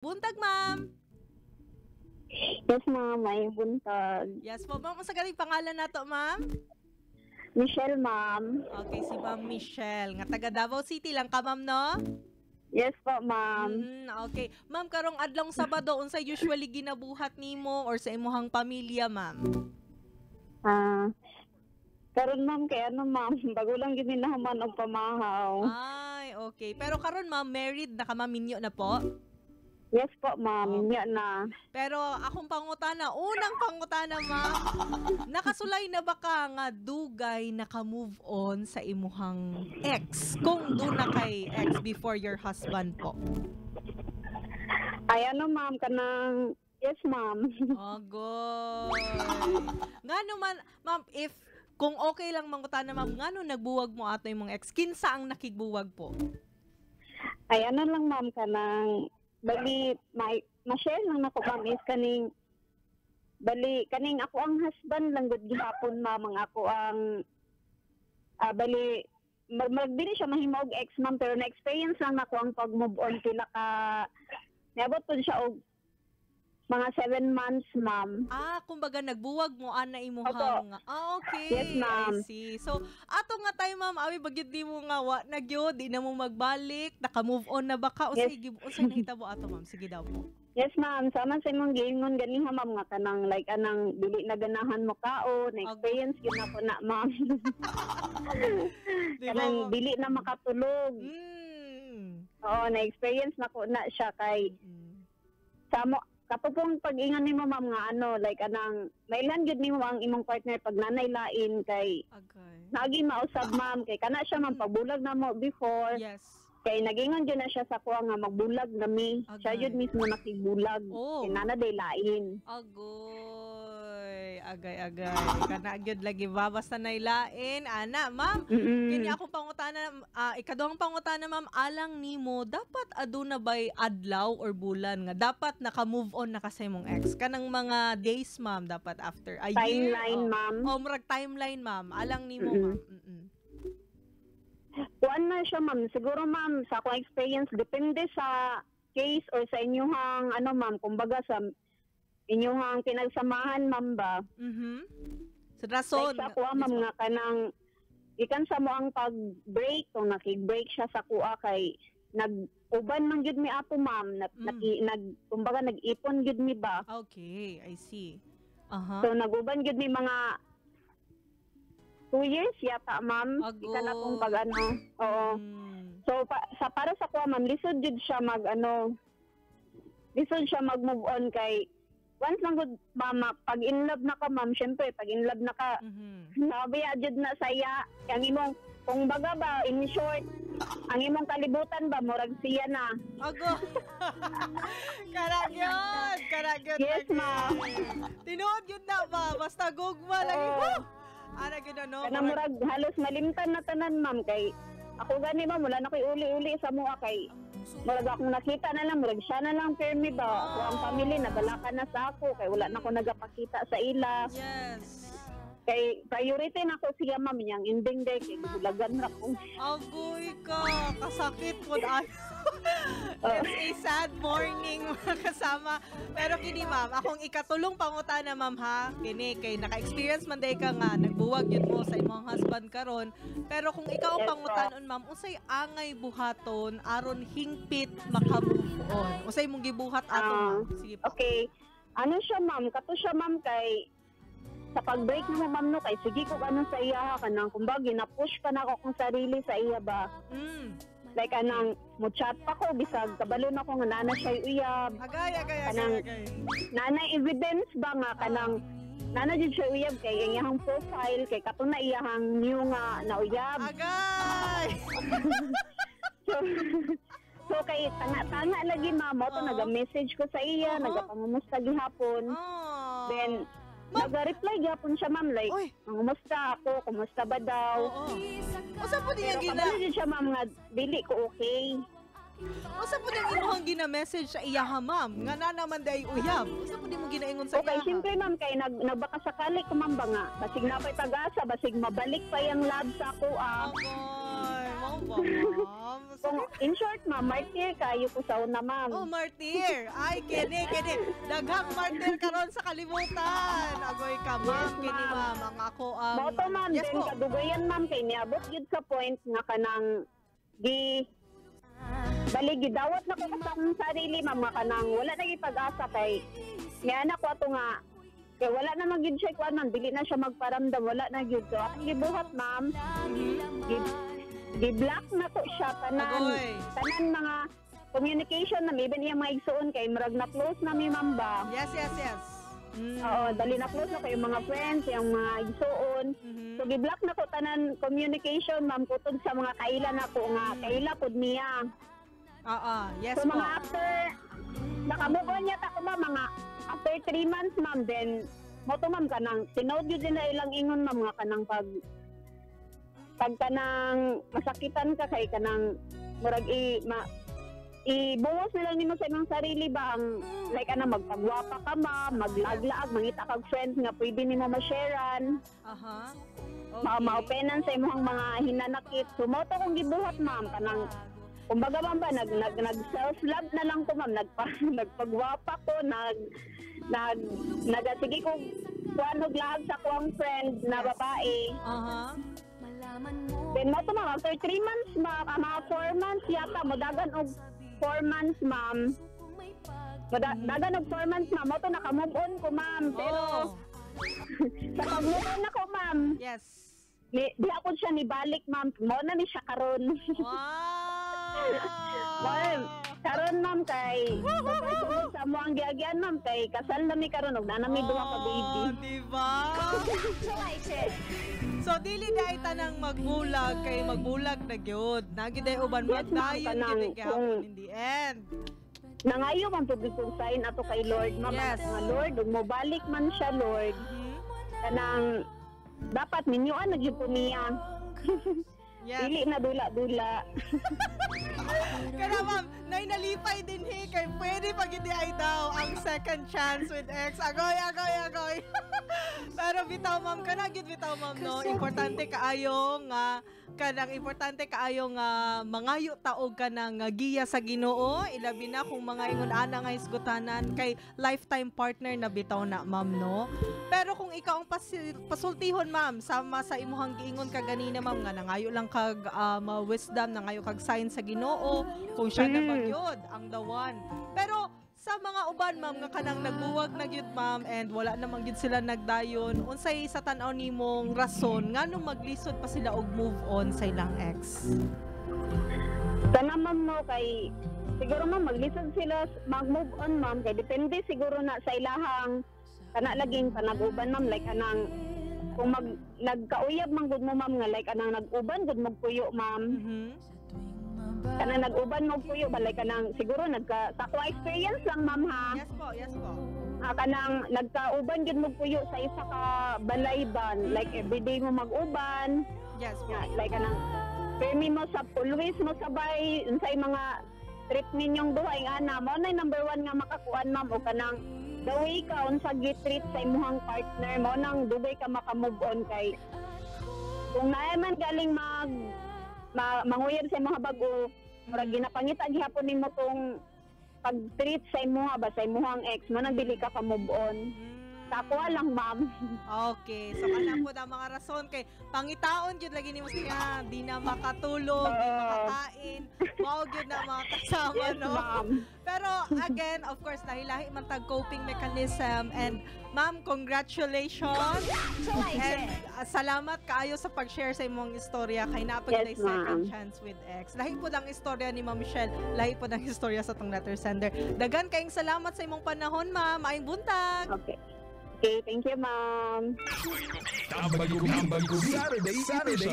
Buntag, ma'am. Yes, ma'am. May buntag. Yes po, ma'am. Unsa ganing pangalan nato, ma'am? Michelle, ma'am. Okay, si Ma'am Michelle. Nga taga Davao City lang ka, ma'am, no? Yes po, ma'am. Okay. Ma'am, karong adlong Sabado, unsay usually ginabuhat nimo or sa imuhang pamilya, ma'am? Ah, karon, ma'am, kay ano, ma'am, bago lang gyud nahuman og pamahaw. Ay, okay. Pero karon, ma'am, married na ka, ma'am, minyo na po? Yes po, ma'am. Oh. Minyo na. Pero akong pangutana, unang pangutana, ma'am, nakasulay na ba ka nga dugay naka-move on sa imuhang ex? Kung doon na kay ex before your husband po. Ay, ano, ma'am, kanang, yes, ma'am. Agoy. Ngano man, ma'am, if kung okay lang mangutana, ma'am, ngano nagbuwag mo ato imong ex? Kinsa ang nakigbuwag po? Ay, ano lang, ma'am, kanang, bali, ma-share lang nako, ma'am, is kaning, bali, kaning ako ang husband lang gud gihapon, ma'am, ang ako ang, bali, magdili siya mahimo og ex, ma'am, pero na-experience lang nako ang pag-move on pila ka, niabot po siya og mga 7 months, ma'am. Ah, kumbaga nagbuwag mo ana imuhang. Opo. Ah, okay. Yes, ma'am. I see. So, ato nga tayo, ma'am, abi bagyod di mo nga wa na gyud, di na mo magbalik, naka-move on na ba ka? Unsay Yes. Unsay nahitabo ato, ma'am? Sige daw po. Yes, ma'am. Sama sa imong giingon ganiha, ma'am, nga kanang like anang dili na ganahan mo kaon, na-experience gyud nako na, ma'am. Di ba, Kanang ma'am? dili na makatulog. Oo, na-experience nako na siya kay sa mo katupong pag-ingon nimo, ma'am, nga ano, like anang mailan gyud nimo ang imong partner pag nanay lain kay naagi mausab, ma'am, kay kana siya, ma'am, pagbulag na mo before kay nagingon gyud na siya sa kuha nga magbulag na mi. Siya gyud mismo nakigbulag kay nana day lain. Agoy. Agay, agay. Kana gyud lagi ba basta nailain ana, ma'am. Kini akong pangutana, ikaduhang pangutana, ma'am, alang nimo, dapat aduna bay adlaw or bulan nga dapat naka-move on na ka sa imong ex? Kanang mga days, ma'am, dapat after a year? Timeline, Oh. ma'am. Oh, murag timeline, ma'am. Alang nimo, ma'am. Kuan na siya, ma'am. Siguro, ma'am, sa akong experience, depende sa case or sa inyuhang, ano, ma'am, kumbaga sa inyuhang pinagsamahan, ma'am ba? Sa rason. Like sa kuha, ma'am, nga kanang, ikan sa mo ang pag-break, kung nakig-break siya sa kuha kay, nag-uban man gyud mi ato, ma'am. Nag, kumbaga, nag-ipon gyud mi ba? Okay, I see. So, nag-uban gyud mi mga 2 years yata, ma'am. Ikan akong pag ano. Oo. So, sa para sa kuha, ma'am, lisod jud siya mag ano, lisod siya mag-move on kay once lang gud, ma'am, pag in love na ka, ma'am, syempre, pag in love na ka, nabiya jud na saya. Ang imong, kung baga ba, in short, ang imong kalibutan ba, murag siya na. Ago. Karagyod! Karagyod. Yes, ma'am. Tinuod yun na ba? Basta gugma lagi. Oo. Woo! Ana gyud ano? Kana murag halos malimtan na tanan, ma'am, kay ako gani, ma'am, wala na ko'y uli-uli sa mua kay murag akong nakita na lang, murag siya na lang pirmi ba. Ako ang family nabalaka na sa ako kay wala na ko nagapakita sa ila. Kay priority na ko siya, ma'am, niyang ending day kay gulagan ra ko. Agoy ka. Kasakit po. Ay. It's a sad morning, mga kasama. Pero kini, ma'am, akong ikatulong pangutana, ma'am, ha. Kini kay naka-experience man day ka nga nagbuwag yun mo sa imong husband karon. Pero kung ikaw ang Yes, pangutanon, ma'am, unsay angay buhaton aron hingpit maka-move on? Unsay imong gibuhat ato, ma'am? Sige po. Okay. Ano siya, ma'am? Kato siya, ma'am, kay sa pag-break mo, ma'am, no, kay sige ko ano sa iya ha, kanang kumbaga gina-push pa na ako kung sarili sa iya ba. Like anang mo chat pa ko bisag kabalo na ko nga nana siya uyab. Agay, agay, agay, Kanang agay. nanay evidence ba nga kanang nana jud siya uyab kay ang iyahang profile kay kato na iyahang new nga na uyab. Agay. So kay tanga-tanga lagi, ma'am, mo to naga-message ko sa iya, nagapangumusta gihapon. Then naga-reply gihapon siya, ma'am, like, "Kumusta ako, kumusta ba daw?" Usa po din ang Pero gina kabalo jud siya, ma'am, nga dili ko okay. Usa po din imong gina-message sa iyaha, ma'am? Nga na naman day uyab. Usa po din mo ginaingon sa Okay, iyaha? siyempre, ma'am, kay nagbaka sakali ko, ma'am, ba nga. Basig na pa'y pag-asa, basig mabalik pa yung love sa ako, ah. Agoy, mao ba, ma'am? Kung in short, ma'am, martyr kayo ko sa una, ma'am. Oh, martyr. Ay, kini, kini. Daghang martyr karon sa kalibutan. Agoy ka, ma'am. Yes, Kini, ma'am. ma'am. Ang ako ang Mao to, ma'am, Yes then po. Kadugayan, ma'am, kay niabot gyud sa point nga kanang gi bali gidawat na ko sa akong sarili, ma'am, nga kanang wala na gyud pag-asa kay niana ko ato nga kay wala na man gyud siya kuan, ma'am, dili na siya magparamdam, wala na gyud. So akong gibuhat, ma'am, gi-block na ko siya tanan, Agoy. Tanan mga communication na even iyang mga igsuon kay murag na close na mi, ma'am, ba. Yes. Oo, dali na close na kayo mga friends, yung mga igsuon. So gi-block na ko tanan communication, ma'am, kutod sa mga kaila na ko nga kaila pud niya. Oo, yes So po. mga after naka-move on yata ko, ma'am, mga after 3 months, ma'am, then mo to, ma'am, kanang tinuod gyud nila ilang ingon, ma'am, nga kanang pag kanang masakitan ka kay kanang murag i ma ibuhos na lang nimo sa imong sarili ba, ang like ana magpagwapa ka, ma'am, maglaag-laag, mangita kag friends nga pwede nimo ma-sharean, ma-openan sa imong mga hinanakit. So mo to kong gibuhat, ma'am, kanang kumbaga, ma'am, ba nag self love na lang ko, ma'am, nagpagwapa ko, nag nag nag sige ko kuan og laag sa kuang friend na babae. Then mo to, ma'am, after 3 months, ma'am, mga 4 months yata, modagan og 4 months, ma'am. Dagan og 4 months, ma'am, mo to naka-move on ko, ma'am. Pero sa pag-move on ako, ma'am, ni, di ako siya nibalik, ma'am. Mo na ni siya karon. Ma'am, karon, ma'am, kay sa mo ang giagyan, ma'am, kay kasal na mi karon ug naa na mi duha ka baby. Oh, di ba? So dili na ay tanang magbulag kay magbulag na gyud. Nagi day uban Yes, ma'am, magdayon kanang gyud gihapon in the end. Nangayo man pud kong sign ato kay Lord, ma'am, nga Lord, ug mobalik man siya, Lord. Kanang dapat minyuan na gyud po niya. Dili na dula-dula. Kana, ma'am, nay nalipay din he kay pwede pag hindi ay daw ang second chance with ex. Agoy, agoy, agoy. Pero bitaw, ma'am, kana gyud bitaw, ma'am, no. Importante kaayo nga kanang importante kaayo nga mangayo taog ka ng giya sa Ginoo, ilabi na kung mga ingon ana nga hisgutanan kay lifetime partner na bitaw na, ma'am, no. Pero kung ikaw ang pasultihon, ma'am, sama sa imuhang giingon ka ganina, ma'am, nga nangayo lang kag wisdom, nangayo kag sign sa Ginoo kung siya na ba gyud ang the one. Pero sa mga uban, ma'am, nga kanang nagbuwag na gyud, ma'am, and wala namang gyud sila nagdayon, unsay sa tan-aw nimong rason nganong maglisod pa sila og move on sa ilang ex? Sana, ma'am, no, kay siguro, ma'am, maglisod sila mag-move on, ma'am, kay depende siguro na sa ilahang kana laging panag-uban, ma'am, like anang kung mag nagkauyab man gud mo, ma'am, nga like anang nag-uban gud mo puyo, ma'am. Kanang nag-uban mo puyo ba, like kanang siguro nagka sa akong experience lang, ma'am, ha. Yes po, yes po. Ah, kanang nagkauban gyud mo puyo sa isa ka balay ba, like everyday mo mag-uban. Yes po. Nga, like kanang permi mo sa always mo sabay unsay mga trip ninyong duha ing ana mo na number one nga makakuan, ma'am, o kanang the way ka unsa gi-treat sa imuhang partner mo nang dugay ka maka-move on kay kung naay man galing manguyab sa imong bag-o, murag ginapangita gihapon nimo tong pag-treat sa imuha ba, sa imuhang ex mo nang dili ka ka-move on. Sa ako lang, ma'am. Okay, so kana po ang mga rason kay pangitaon gyud lagi nimo siya, di na makatulog, di makakain, mao gyud na mga kasama, Yes, no? ma'am. Pero again, of course, lahi-lahi man tag coping mechanism and ma'am, congratulations. And salamat kaayo sa pag-share sa imong istorya kay naa pa gyud Yes, second ma'am. chance with ex. Lahi po ang istorya ni Ma'am Michelle, lahi po ang istorya sa tong letter sender. Dagan kayong salamat sa imong panahon, ma'am. Maayong buntag. Okay. Okay, thank you, ma'am. Tambag Saturday, Saturday.